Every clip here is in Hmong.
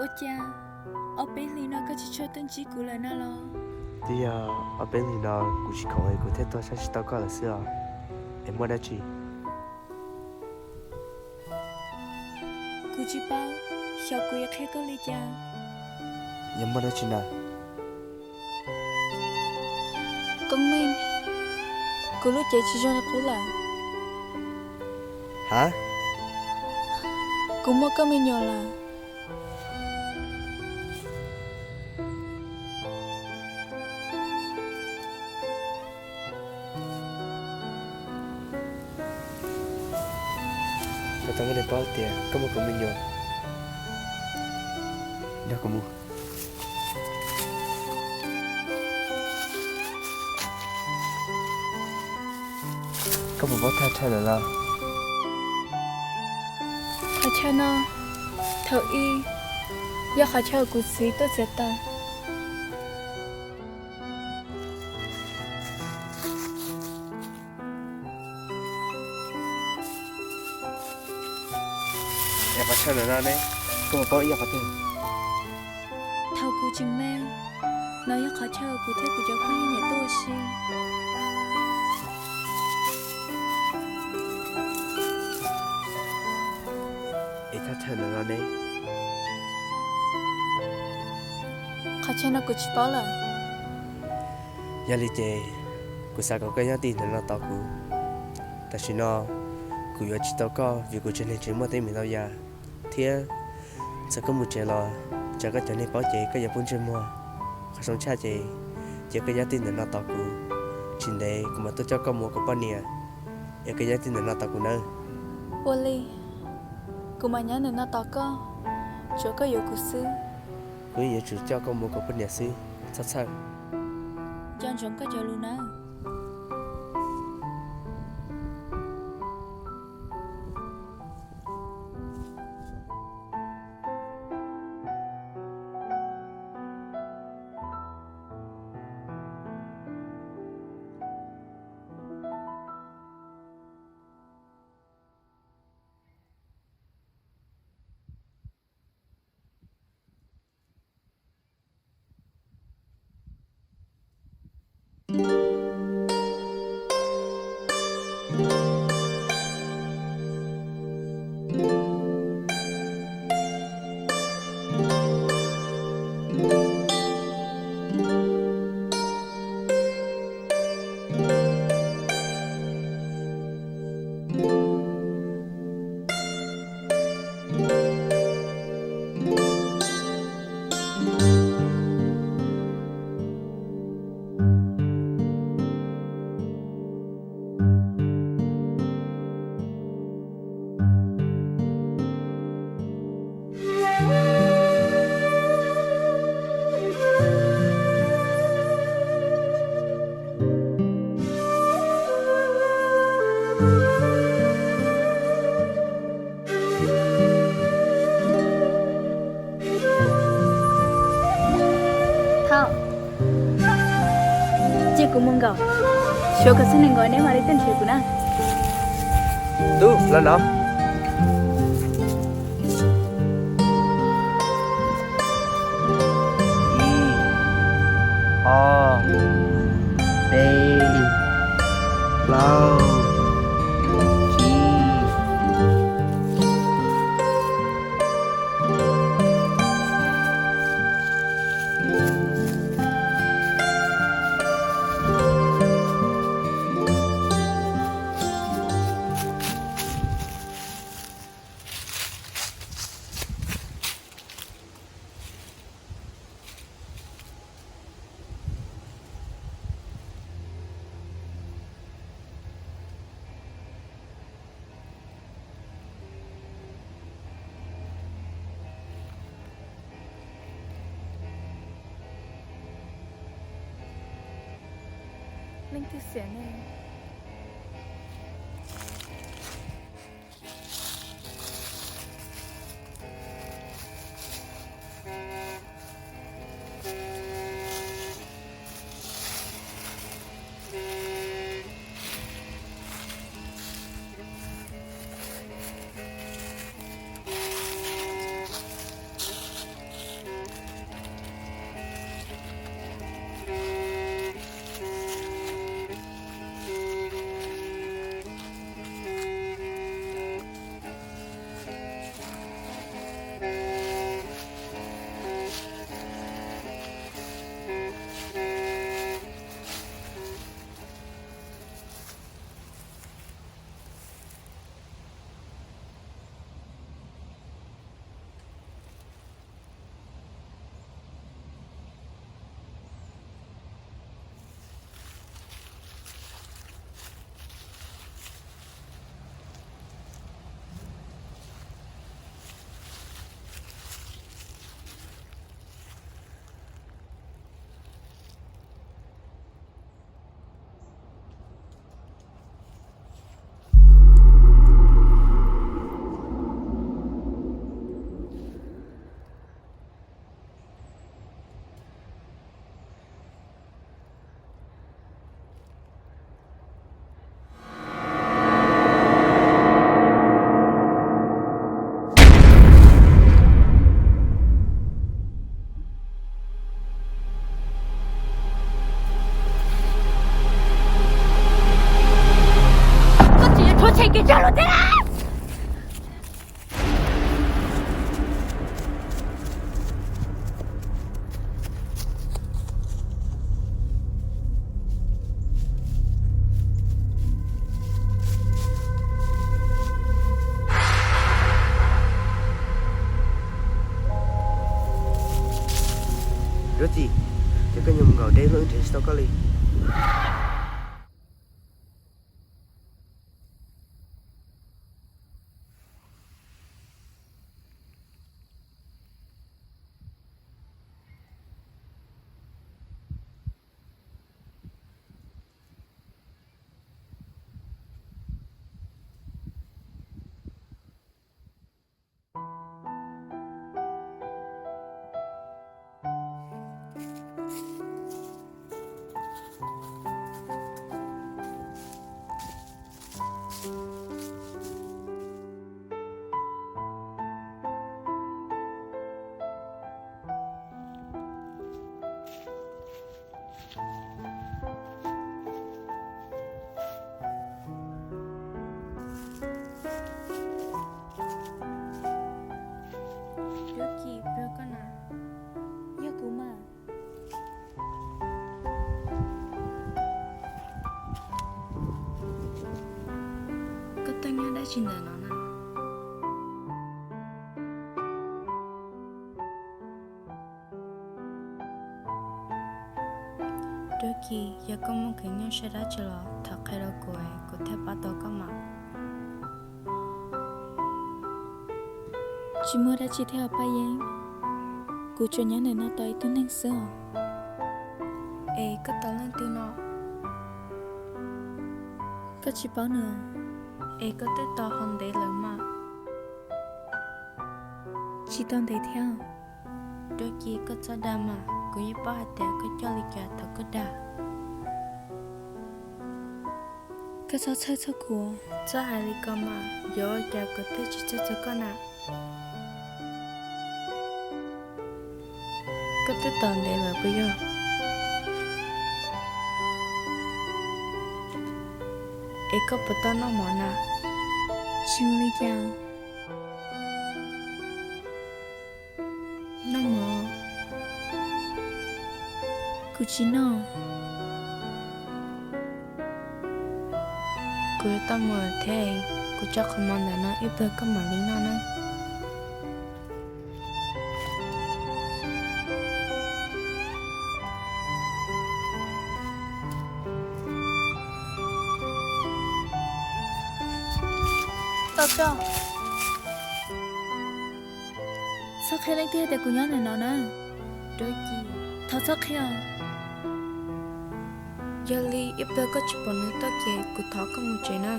Ua cas ob peb hlis no koj tsis tshua tuaj ntsib kuv lawm no los? Twb yog ob peb hlis no kuv tsis khoom es kuv thiaj tuaj saib tsis tau koj lawm xwb os. Es muaj dab tsi? Kuv tsis paub, xyov kuv yuav qhia koj li cas. Yog muaj dab tsi na? Koob Meej, kuv lub cev tsis zoo li qub lawm. Ha? Kuv muaj koj me nyuam lawm. Koj tau muaj neeg paub tias koj muaj kuv me nyuam. Nrog kuv mus. Koj puas paub thaj chaw lawm los? Qhov chaw no, thaum ub, yog qhov chaw kuv txiv tuaj txiav taws. Es qhov chaw no ne, koj puas paub ib yam qhov twg? Thaum kuv tseem me, no yog qhov chaw kuv thiab kuv cov phooj ywg nyiam tuaj ua si. Es thaj chaw no ne? Qhov chaw no kuv tsis paub lawm. Yog li ces kuv xav kom koj nyob tij ntawm no tos kuv. Tam sim no kuv yuav tsis tau koj vim kuv tsev neeg tseem muaj teeb meem ntau yam, thiab txawm koj mus tsev los tsam koj cov neeg paub ces koj yuav poob ntsej muag. Qhov zoo tshaj ces, ces koj nyob tij ntawm no tos kuv, tsis ntev kuv mam tuaj coj koj mus ua kuv poj niam. Es koj nyob tij ntawm no tos kuv nawb. Ua li, kuv mam nyob ntawm no tos koj, tsuav koj yuav kuv xwb. Kuv yeej yuav tsum coj koj mus ua kuv poj niam xwb, txhob txhawj. Nco ntsoov koj cov lus nawb. Thov cia kuv mus nkaum, xyov koj txhob nrhiav kuv na. Tub, los no. Ib, ob, peb, plaub, tsib. Leej twg xiam ne? Dab tsi? Ces koj nyuag mus nkaum deb luaj wb nrhiav tsis tau koj li. Ncuab Kis, pab koj na, yog kuv mas. Koj tuaj nyob dab tsi ntawm no na? Ncuab Kis, yog koj muaj kev nyuaj siab dab tsi los thov qhia rau kuv, kuv thiaj pab tau koj mas. Tsis muaj dab tsi thiab os Paj Yeeb, kuv tsuas nyob ntawm no tos ib tug neeg xwb os. Es koj tos leej twg no? Koj tsis paub nws? Es koj twb tos ho ntev lawm mas. Tsis tau ntev thiab. Ncuab Kis, koj txhob dag mas, kuv yeej paub hais tias koj coj li cas thaum koj dag. Koj txhob txhawj txog kuv. Txhob hais li ko mas, yuav ua cas kuv thiaj tsis txhawj txog koj na. Koj twb tos ntev lawm puas yog? Es koj puas tau noj mov na? Tsis ua li cas. Noj mov. Kuv tsis noj. Kuv yuav tau mus lawm thiab, kuv tso qhov mov ntawm no ib pliag koj mam li noj na. Tau tso. Txhob qhia leej twg tias kuv nyob ntawm no na. Ncuab Kis, thov txhob qhia. Yog li ib pliag koj tsis pom nws tuaj ces kuv thov koj mus tsev na.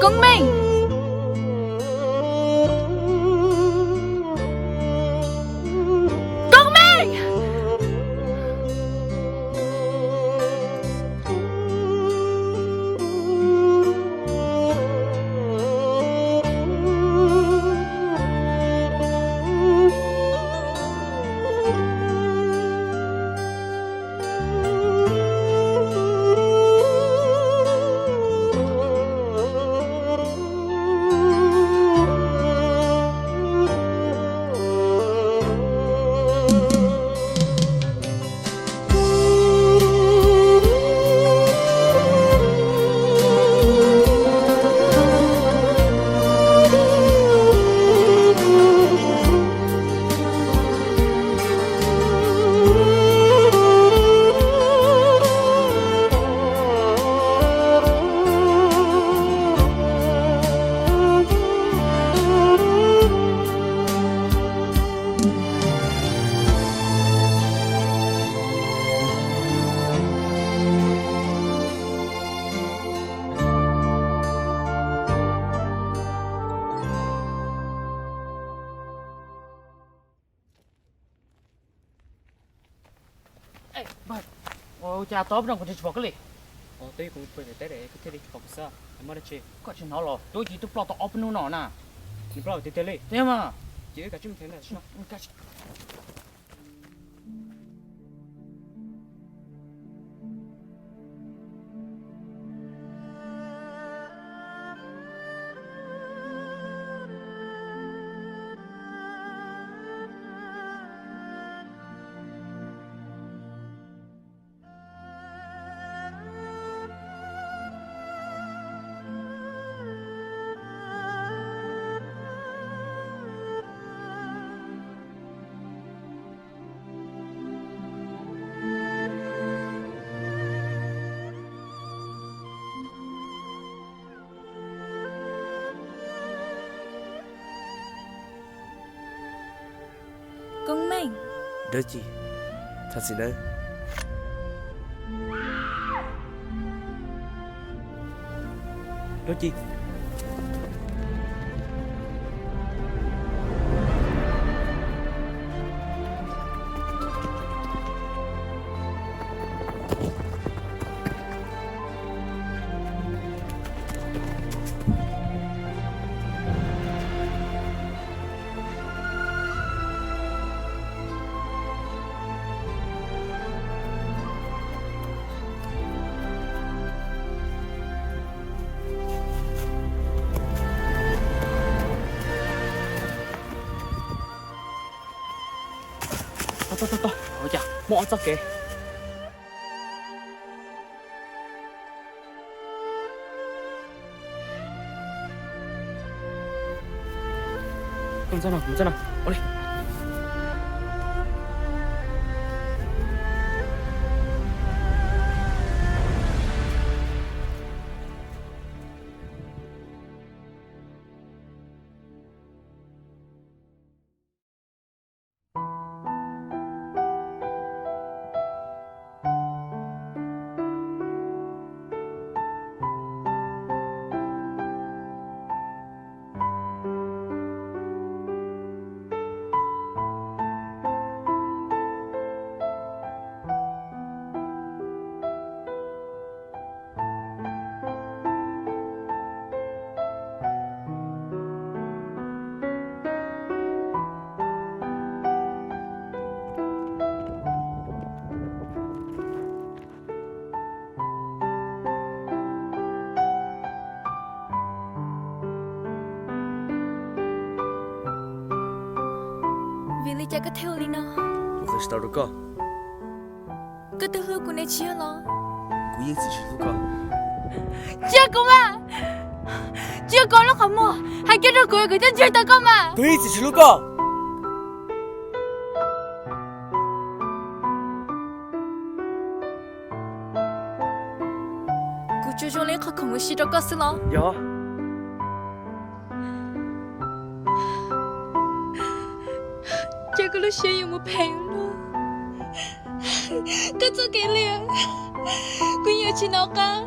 Koob Meej! Koob Meej! Cas tau ob peb hnub kuv tsis pom koj li? Koj tsis hnov los Tuab Ci twb ploj tau ob peb hnub no na. Tiag mas. Koob Meej. Dab Ci, thov txim nawb. Dab Ci. Tog, tog, tog, tog, ua cas muaj ob txoj kev? Koj mus txoj no, kuv mus txoj no, ua li. Vim li cas koj thiaj ua li no? Kuv twb tsis tau hlub koj. Koj twb hlub kuv ne tsis yog los? Kuv yeej tsis hlub koj. Tsis yog kuv mas! Tsis yog koj lub qhov muag hais kiag rau kuv, kuv thiaj ntseeg tau koj mas. Kuv yeej tsis hlub koj. Kuv tsuas zoo li ib qho khoom ua si rau koj xwb los? Yog. Ces koj lub siab yuav mus phem luaj. Koj txoj kev liam, kuv yeej tsis nov qab.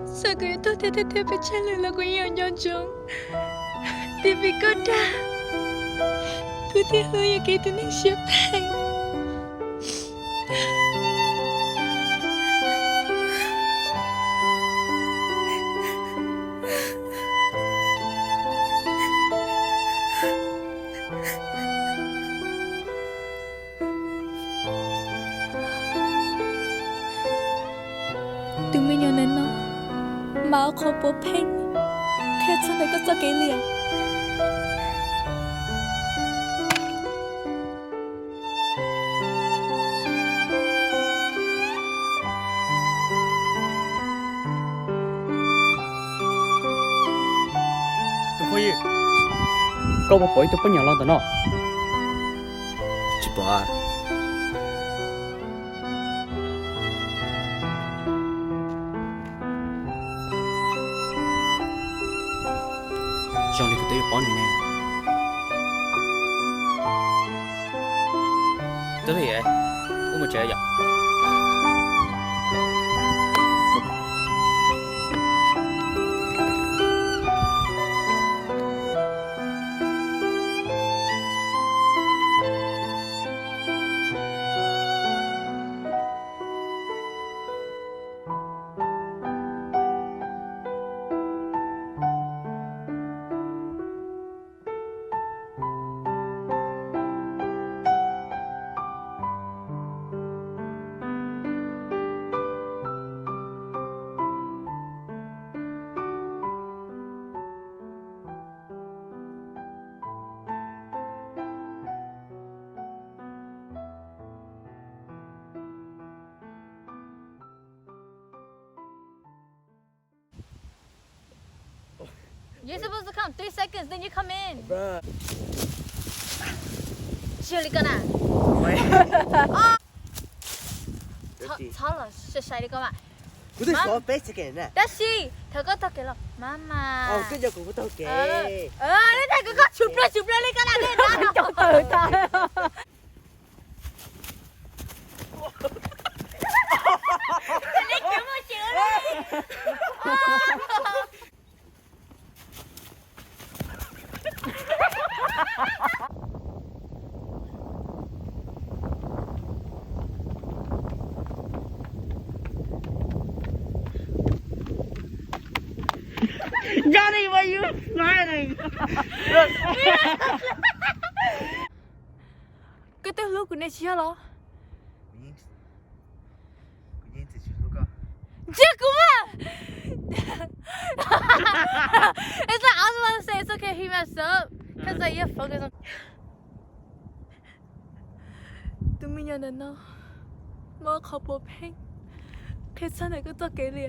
Txawm kuv yuav tuag tiag tiag tiag pes tsawg lwm los kuv yeej yuav nco ntsoov tias vim koj dag, kuv thiaj hlub yog kev tus neeg siab phem. Tus me nyuam ntawm no mas ua qhov puav pheej qhia txog ntawm koj txoj kev liam. Tus phooj ywg, koj puas pom ib tug poj niam los ntawm no? Tsis pom. Zoo li kuv twb yuav paub nws ne. Tuaj li, wb mus tsev yom. You supposed to come three seconds, then you come in. Bro. Tsis yog li ko na. Txhob los sai sai li ko mas. Kuv twb xov peb second na. Tab sis thaum koj taug kev los, mama. Koj nco kuv taug kev. Ib tag koj tsum plawg tsum plawg li ko na. Cov tawm tas. Johnny, why you smiling? Koj twb hlub kuv ne tsis yog los? Ntsia kuv mas. It's like, I was about to say it's okay, he messed up. Cause like, you're focused on. Tus me nyuam ntawm no muaj qhov puas pheej qhia txog ntawm koj txoj kev li.